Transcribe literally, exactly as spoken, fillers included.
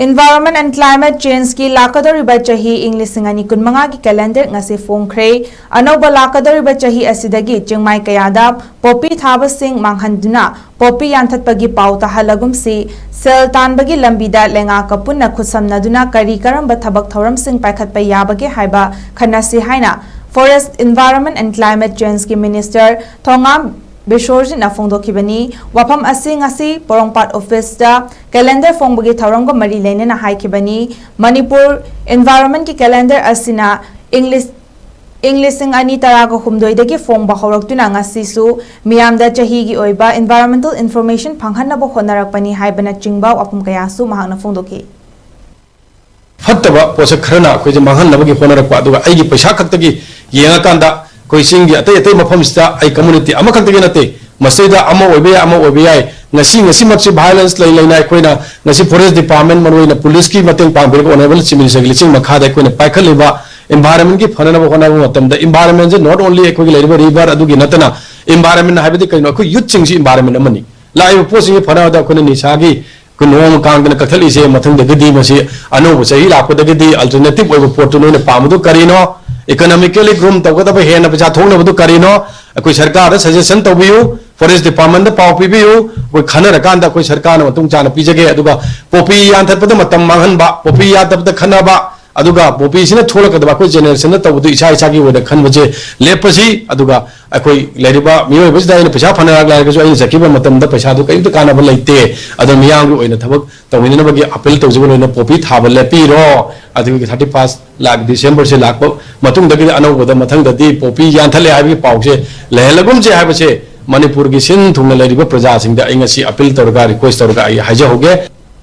Environment and Climate Change-ꯀꯤ ꯂꯥꯛꯀꯗꯧꯔꯤꯕ ꯆꯍꯤ ꯏꯪ ꯂꯤꯁꯤꯡ ꯑꯅꯤ ꯀꯨꯟꯃꯉꯥꯒꯤ calendar ꯉꯁꯤ ꯐꯣꯡꯈ꯭ꯔꯦ꯫ ꯑꯅꯧꯕ ꯂꯥꯛꯀꯗꯧꯔꯤꯕ ꯆꯍꯤ ꯑꯁꯤꯗꯒꯤ ꯆꯤꯡꯃꯥꯏ ꯀꯌꯥꯗ ꯄꯣꯄꯤ ꯊꯥꯕꯁꯤꯡ ꯃꯥꯡꯍꯟꯗꯨꯅ ꯄꯣꯄꯤ ꯌꯥꯟꯊꯠꯄꯒꯤ ꯄꯥꯎ ꯇꯥꯍꯜꯂꯒꯨꯝꯁꯤ꯫ ꯁꯦꯜ ꯇꯥꯟꯕꯒꯤ ꯂꯝꯕꯤꯗ ꯂꯩꯉꯥꯛꯀ ꯄꯨꯟꯅ ꯈꯨꯠꯁꯝꯅꯗꯨꯅ ꯀꯔꯤ ꯀꯔꯝꯕ ꯊꯕꯛ ꯊꯧꯔꯝꯁꯤꯡ ꯄꯥꯏꯈꯠꯄ ꯌꯥꯕꯒꯦ ꯍꯥꯏꯕ ꯈꯟꯅꯁꯤ ꯍꯥꯏꯅ Forest, Environment and Climate Change-ꯀꯤ Minister ꯊꯣꯉꯥꯝ ꯕꯤꯁ꯭ꯋꯖꯤꯠꯅ ꯐꯣꯡꯗꯣꯛꯈꯤꯕꯅꯤ꯫ ꯋꯥꯐꯝ ꯑꯁꯤ ꯉꯁꯤ ꯄꯣꯔꯣꯝꯄꯥꯠ office-ꯇ calendar ꯐꯣꯡꯕꯒꯤ ꯊꯧꯔꯝꯒ ꯃꯔꯤ ꯂꯩꯅꯅ ꯍꯥꯏꯈꯤꯕꯅꯤ꯫ ꯃꯅꯤꯄꯨꯔ environment-ꯀꯤ calendar ꯑꯁꯤꯅ ꯏꯪ ꯂꯤꯁ-, ꯏꯪ ꯂꯤꯁꯤꯡ ꯑꯅꯤ ꯇꯔꯥꯒ ꯍꯨꯝꯗꯣꯏꯗꯒꯤ ꯐꯣꯡꯕ ꯍꯧꯔꯛꯇꯨꯅ ꯉꯁꯤꯁꯨ ꯃꯤꯌꯥꯝꯗ ꯆꯍꯤꯒꯤ ꯑꯣꯏꯕ environmental information ꯐꯪꯍꯟꯅꯕ ꯍꯣꯠꯅꯔꯛꯄꯅꯤ ꯍꯥꯏꯕꯅꯆꯤꯡꯕ ꯋꯥꯐꯝ ꯀꯌꯥꯁꯨ ꯃꯍꯥꯛꯅ ꯐꯣꯡꯗꯣꯛꯈꯤ꯫ ꯐꯠꯇꯕ ꯄꯣꯠꯁꯛ ꯈꯔꯅ ꯑꯩꯈꯣꯏꯁꯦ ꯃꯥꯡꯍꯟꯅꯕꯒꯤ ꯍꯣꯠꯅꯔꯛꯄ, ꯑꯗꯨꯒ ꯑꯩꯒꯤ ꯄꯩꯁꯥ ꯈꯛꯇꯒꯤ ꯌꯦꯡꯉꯀꯥꯟꯗ ꯑꯩꯈꯣꯏ ꯆꯤꯡꯒꯤ ꯑꯇꯩ ꯑꯇꯩ ꯃꯐꯝꯁꯤꯗ ꯑꯩ community ꯑꯃꯈꯛꯇꯒꯤ ꯅꯠꯇꯦ, ꯃꯁꯤꯗꯩꯗ ꯑꯃ ꯑꯣꯏꯕ ꯌꯥꯏ, ꯑꯃ ꯑꯣꯏꯕ ꯌꯥꯏ꯫ ꯉꯁꯤ, ꯉꯁꯤꯃꯛꯁꯤ violence ꯂꯩ ꯂꯩꯅ ꯑꯩꯈꯣꯏꯅ ꯉꯁꯤ forest department, ꯃꯔꯨꯑꯣꯏꯅ police-ꯀꯤ ꯃꯇꯦꯡ ꯄꯥꯡꯕꯤꯔꯒ Honourable Chief Minister-ꯒꯤ ꯂꯤꯆꯤꯡ ꯃꯈꯥꯗ ꯑꯩꯈꯣꯏꯅ ꯄꯥꯏꯈꯠꯂꯤꯕ environment-ꯀꯤ ꯐꯅꯅꯕ ꯍꯣꯠꯅꯕ ꯃꯇꯝꯗ, environment-ꯁꯦ not only ꯑꯩꯈꯣꯏꯒꯤ ꯂꯩꯔꯤꯕ river ꯑꯗꯨꯒꯤ ꯅꯠꯇꯅ, environment ꯍꯥꯏꯕꯗꯤ ꯀꯩꯅꯣ, ꯑꯩꯈꯣꯏ youth-ꯁꯤꯡꯁꯤ environment ꯑꯃꯅꯤ꯫ ꯂꯥꯛꯏꯕ ꯄꯣꯠꯁꯤꯡꯁꯤ ꯐꯅꯕꯗ ꯑꯩꯈꯣꯏꯅ ꯅꯤꯁꯥꯒꯤ ꯑꯩꯈꯣꯏ ꯅꯣꯡꯃ ꯀꯥꯡꯗꯅ ꯀꯛꯊꯠꯂꯤꯁꯦ, ꯃꯊꯪꯗꯒꯤꯗꯤ ꯃꯁꯤ ꯑꯅꯧꯕ ꯆꯍꯤ ꯂꯥꯛꯄꯗꯒꯤꯗꯤ alternative ꯑꯣꯏꯕ ꯄꯣꯠꯇꯨ ꯅꯣꯏꯅ ꯄꯥꯝꯕꯗꯨ ꯀꯔꯤꯅꯣ? Economically groom ꯇꯧꯒꯗꯕ, ꯍꯦꯟꯅ ꯄꯩꯁꯥ ꯊꯣꯛꯅꯕꯗꯨ ꯀꯔꯤꯅꯣ? ꯑꯩꯈꯣꯏ ꯁꯔꯀꯥꯔꯗ suggestion ꯇꯧꯕꯤꯌꯨ, forest department-ꯇ ꯄꯥꯎ ꯄꯤꯕꯤꯌꯨ, ꯑꯩꯈꯣꯏ ꯈꯟꯅꯔꯀꯥꯟꯗ ꯑꯩꯈꯣꯏ ꯁꯔꯀꯥꯔꯅ ꯃꯇꯨꯡ ꯆꯥꯅ ꯄꯤꯖꯒꯦ꯫ ꯑꯗꯨꯒ ꯄꯣꯄꯤ ꯌꯥꯟꯊꯠꯄꯗ ꯃꯇꯝ ꯃꯥꯡꯍꯟꯕ, ꯄꯣꯄꯤ ꯌꯥꯟꯊꯠꯄꯗ ꯈꯟꯅꯕ, ꯑꯗꯨꯒ ꯄꯣꯄꯤꯁꯤꯅ ꯊꯣꯛꯂꯛꯀꯗꯕ ꯑꯩꯈꯣꯏ generation-ꯗ ꯇꯧꯕꯗꯨ ꯏꯁꯥ ꯏꯁꯥꯒꯤ ꯑꯣꯏꯅ ꯈꯟꯕꯁꯦ ꯂꯦꯞꯄꯁꯤ꯫ ꯑꯗꯨꯒ ꯑꯩꯈꯣꯏ ꯂꯩꯔꯤꯕ ꯃꯤꯑꯣꯏꯕꯁꯤꯗ ꯑꯩꯅ ꯄꯩꯁꯥ ꯐꯅ ꯂꯥꯛꯂꯒꯁꯨ ꯑꯩꯅ ꯆꯠꯈꯤꯕ ꯃꯇꯝꯗ ꯄꯩꯁꯥꯗꯨ ꯀꯔꯤꯝꯇ ꯀꯥꯟꯅꯕ ꯂꯩꯇꯦ꯫ ꯑꯗꯨꯅ ꯃꯤꯌꯥꯝꯒꯤ ꯑꯣꯏꯅ ꯊꯕꯛ ꯇꯧꯃꯤꯟꯅꯅꯕꯒꯤ appeal ꯇꯧꯖꯕ ꯂꯣꯏꯅ ꯄꯣꯄꯤ ꯊꯥꯕ ꯂꯦꯞꯄꯤꯔꯣ꯫ ꯑꯗꯨꯒꯤ thirty first ꯂꯥꯛ December-ꯁꯦ ꯂꯥꯛꯄ ꯃꯇꯨꯡꯗꯒꯤꯗꯤ ꯑꯅꯧꯕꯗ ꯃꯊꯪꯗꯗꯤ ꯄꯣꯄꯤ ꯌꯥꯟꯊꯠꯂꯦ ꯍꯥꯏꯕꯒꯤ ꯄꯥꯎꯁꯦ ꯂꯩꯍꯜꯂꯒꯨꯝꯁꯦ ꯍꯥꯏꯕꯁꯦ ꯃꯅꯤꯄꯨꯔꯒꯤ ꯁꯤꯟ ꯊꯨꯡꯅ ꯂꯩꯔꯤꯕ ꯄ꯭ꯔꯖꯥꯁꯤꯡꯗ ꯑꯩ ꯉꯁꯤ appeal ꯇꯧꯔꯒ, request ꯇꯧꯔꯒ ꯑꯩ ꯍꯥꯏꯖꯍꯧꯒꯦ꯫